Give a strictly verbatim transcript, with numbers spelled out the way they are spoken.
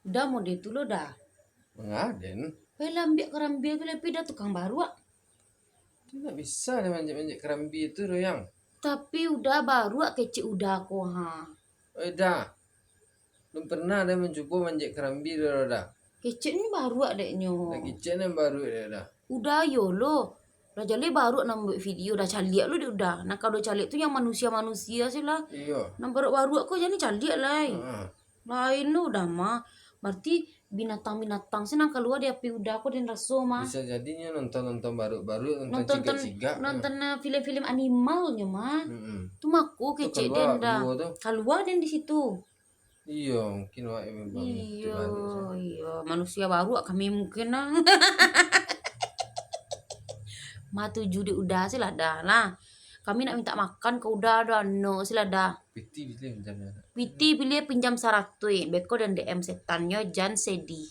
Uda mode tu lo Da. Mangaden. Pai lah ambiak karambia tu lah, pi Da tukang baruak. Tu ndak bisa dah manjek-manjek karambia tu doh, Yang. Tapi Uda baruak kecek Uda ko ha. Oi Da. Belum pernah dah mancubo manjek karambia tu doh Da. Kecek ni baruak deknyo. Dah kecek ni baruak dek Da. Uda yo lo. Lah jaleh baruak nan buek video, Da caliak lo dek Uda. Nan kado caliak tu yang manusia-manusia se lah. Iyo. Nan baruak-baruak ko jan caliak lai. Heeh. Lain lo Uda mah. Berarti binatang-binatang se nan kalua di H P Uda ko den raso mah. Bisa jadinyo nonton-nonton baruak-baruak, nonton Nonton cigak-cigak. nonton eh, filem-filem animal nyo mah. Mm-mm. Tu mako Tu kecek kalua den Da. duo tu. Kalua den di situ. Iyo, mungkin awak memang Iyo, terbalik. iyo. Manusia baruak kami mungkin lah. Matuju dek Uda se lah Da lah. Kami nak minta makan ka Uda, Da, no se lah Da. Piti bisa pinjam Da. Piti pilih pinjam saratuih. Beko den D M setannyo, jan sedih.